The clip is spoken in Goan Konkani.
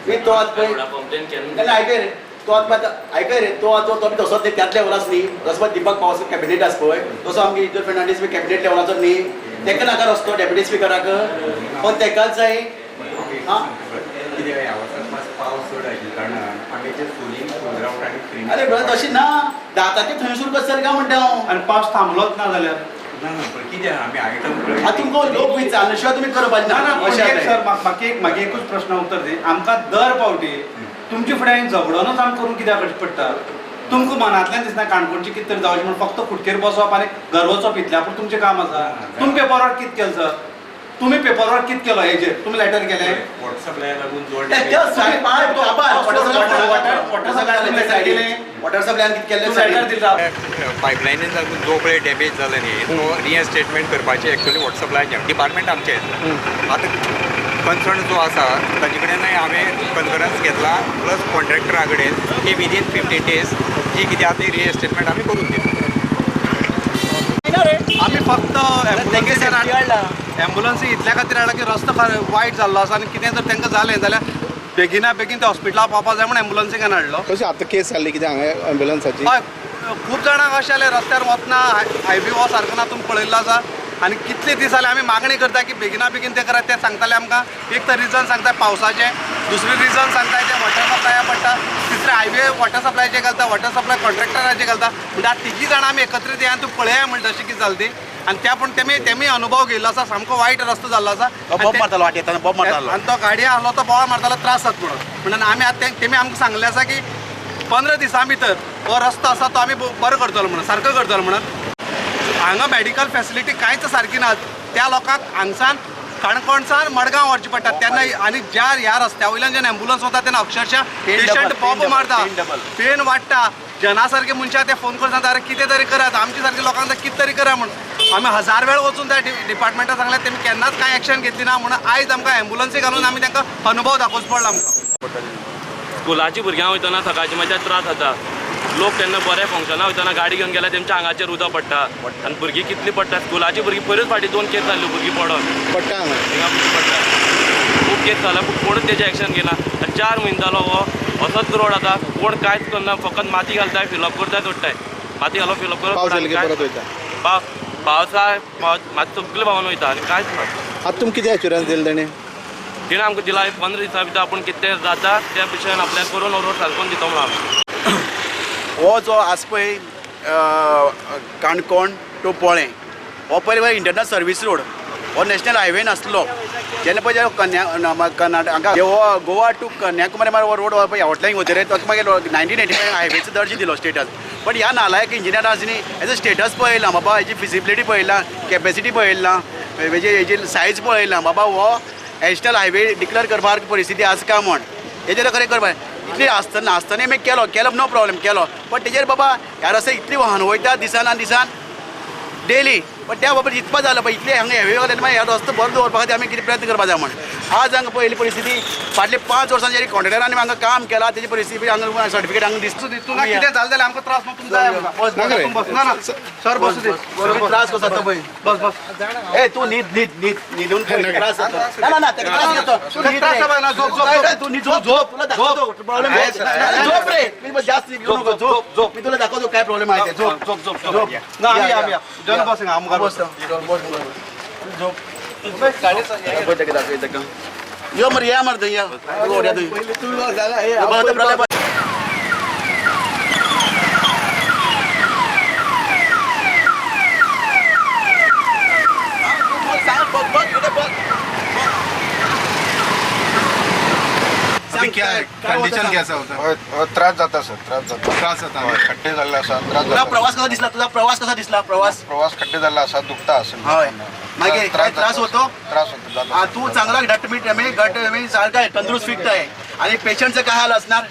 तो आतां पळय कंप्लेन केन्ना आयकय रे, तो आतां आयकय रे, तो आतां तो तसोच न्ही, त्याच लेवलाच न्ही. जसो दीपक पावस कॅबिनेट आसा पळय तसो आमगे इजर फेर्नांडीस बी कॅबिनेट लेवलाचो न्ही, तेका नाका रस्तो डेप्युटी स्पिकराक, पण तेकाच जाय. आं कितें ह्या वर्सा मातसो पावस चड आशिल्ल्या कारणान आमी ते सोलींग फूल रावंड आनी क्रीम. अरे ब्रदर तशें ना, दाताचे थंयसूर कसं जालें काय म्हणटा हांव. आनी पावस थांबलोच ना जाल्यार ना ना, पण कितें आमी आयटम आतां तुमकां लोक विचारले शिवाय तुमी करपाचें ना ना. अशें सर जालें. म्हाका एक म्हागे एकूच प्रश्न उत्तर दी. आमकां दर फावटी तुमचे फुडें झगडोनूच आमकां करूंक कित्याक करचें पडटा? तुमकां मनांतल्यान दिसना काणकोणची कितें तरी जावचें म्हूण, फक्त खुटकेर बसप आनी घर वचप इतल्या पूण तुमचें काम आसा. तुमी पेपर वर्क कितें केलें सर? तुमी पेपर वर्क कितें केलो हेजेर तुमी लेटर केलें? वॉटर सप्लाय लागून जो वॉटर सप्लाय कितें केल्लें? पायपलायनीन लागून जो पळय डॅमेज जाला न्ही तो रिइन्स्टेटमेंट करपाचें एक्चुअली वॉटर सप्लाय डिपार्टमेंट आमचें येतलें. आतां कन्सर्न जो आसा ताजे कडेनय हांवें कन्फरन्स घेतला प्लस कॉन्ट्रॅक्टरा कडेन की विदीन 15 डेज जी कितें आसा ती रिइन्स्टेटमेंट आमी करून दितले. आमी फक्त एम्बुलन्सी इतल्या खातीर हाडला की रस्तो वायट जाल्लो आसा आनी कितें जर तांकां जालें जाल्यार बेगिना बेगीन ते हॉस्पिटलाक पावपा जाय म्हूण एम्बुलन्सीक हाडलो. कशें आतां केस जाल्ली कितें हांगा एम्बुलन्साची? हय, खूब जाणांक अशें जालें रस्त्यार वतना हायवे हो सारको ना, तुमी पळयल्लो आसा. आनी कितले दीस जाले आमी मागणी करता की बेगिना बेगीन ते करात. ते सांगताले आमकां एक तर रिजन सांगता पावसाचें, दुसरें रिजन सांगता तें वॉटर सप्लाया पडटा, तिसरें हायवे वॉटर सप्लायचें घालता, वॉटर सप्लाय कॉन्ट्रॅक्टराचें घालता. म्हणटा तिगी जाणां आमी एकत्रीत या आनी तूं पळया म्हणटा अशें कितें जालें ती. आनी त्या पूण तेमी अनुभव घेयल्लो आसा, सामको वायट रस्तो जाल्लो आसा. बोब मारतालो वाट येतना, बोब मारतालो आनी तो गाडये आहलो तो बोवाळ मारतालो, त्रास जाता म्हणून. म्हणून आमी आतां तेमी आमकां सांगलें आसा की 15 दिसां भितर हो रस्तो आसा तो आमी बरो करतलो म्हणून, सारको करतलो म्हणून. हांगा मेडिकल फेसिलिटी कांयच सारकी ना. त्या लोकांक हांगसान काणकोणसान मडगांव व्हरचें पडटा तेन्ना, आनी ज्या ह्या रस्त्या वयल्यान जेन्ना एम्बुलन्स वता तेन्ना अक्षरशः पेशंट बोबो मारता, पेन वाडटा. जना सारके मनशां ते फोन करून सांगता अरे कितें तरी करात, आमचे सारके लोकांक कितें तरी करा म्हूण. आमी 1000 वेळ वचून त्या डिपार्टमेंटाक सांगलें, तेमी केन्नाच कांय एक्शन घेतली ना. म्हणून आयज आमकां एम्बुलन्सी घालून आमी तांकां अनुभव दाखोवचो पडलो आमकां. स्कुलाची भुरग्यां वयतना सकाळची मातशे त्रास जाता. लोक तेन्ना बऱ्या फंक्शनाक वयतना गाडी घेवन गेल्यार तेमच्या आंगाचेर उदक पडटा आनी भुरगीं कितलीं पडटा. स्कुलाची भुरगीं पयरूच फाटीं 2 केस जाल्ल्यो भुरगीं पडोन पडटा हिंगा भुरगीं पडटा, खूब केस जाला, पूण कोणूच तेजें एक्शन घेना. आनी 4 म्हयने जालो हो असोच रोड आतां, कोण कांयच करना, फकत माती घालताय, फिलअप करताय, सोडटाय, माती घालप फिलअप करप. पावस जालो की परत वयता. पावसा मात सगळें व्हांवन वयता आनी कांयच ना. आतां तुमकां कितें एश्युरन्स दिलें तेणें? तिणें आमकां दिला 15 दिसां भितर आपूण कितें जाता त्या भशेन आपल्याक करून रोड सारको दिता म्हणून. आमी हो जो आसा पळय काणकोण टू पोळें हो पळय इंटरनल सर्वीस रोड, हो नॅशनल हायवे नासलो. जेन्ना पळय कर्नाटक हांगा हो गोवा टू कन्याकुमारी हो रोड पळय ह्या वता रे, तो मागीर 1985 हायवेचो दर्जो दिलो स्टेटस. पण ह्या नालायक इंजिनियरांनी हेजो स्टेटस पळयला, बाबा हेजी फिजिबिलिटी पळयला, कॅपेसिटी पळयला, हेजी सायज पळयला, बाबा हो नॅशनल हायवे डिक्लेअर करपा परिस्थिती आसा काय म्हण हेजेर खरें करपा. इतली आसतना आसतना आमी केलो केलो नो प्रॉब्लेम केलो, पण तेजेर बाबा ह्या रस्त्यार इतली वाहन वयता दिसान आनी दिसान डेली, पण त्या बाबा इतपा जालो पळय इतले हांगा हेवी वयता मागीर ह्या रस्तो बरो दवरपा खातीर आमी कितें प्रयत्न करपा जाय म्हण. आज हांगा पळयली परिस्थिती फाटले 5 वर्सां जेरी कॉन्ट्रॅक्टरांनी हांगा काम केलां तेजी परिस्थिती हांगा सर्टिफिकेट हांगा दिसता. तुमकां कितें जालें जाल्यार आमकां त्रास न्हू, तुमकां जाय आमकां. बस ना ना सर, बसूं दी, त्रास कसो जाता पळय, बस बस. ए तूं न्हीद न्हीद न्हीद न्हिदून त्रास जाता. ना ना ना तेका त्रास जाता. तूं न्हीद रे, झोप झोप, तूं न्हीद झोप झोप, तुला दाखवतो प्रॉब्लेम. झोप रे, मी जास्त घेऊ नको, झोप झोप, मी तुला दाखवतो काय प्रॉब्लेम आहे ते. झोप झोप झोप झोप. ना आमी या जन बस आमकां बस बस झोप. यो मरे या मरे या क्या है कंडीशन कैसा होता है? त्रास जाता सर, त्रास जाता, त्रास जाता, खड्डे जाल्ले आसा, त्रास तुझा जाता. प्रवास कसा दिसला? तुझा प्रवास कसा दिसला? प्रवास प्रवास खड्डे जाल्ले आसा, दुखता असेल. हय. मागीर त्रास होतो? त्रास होतो. तू चांगला घटमीट घट सारखा आहे, तंदुरुस्त फिट आहे. आणि पेशंटचं काय हाल असणार?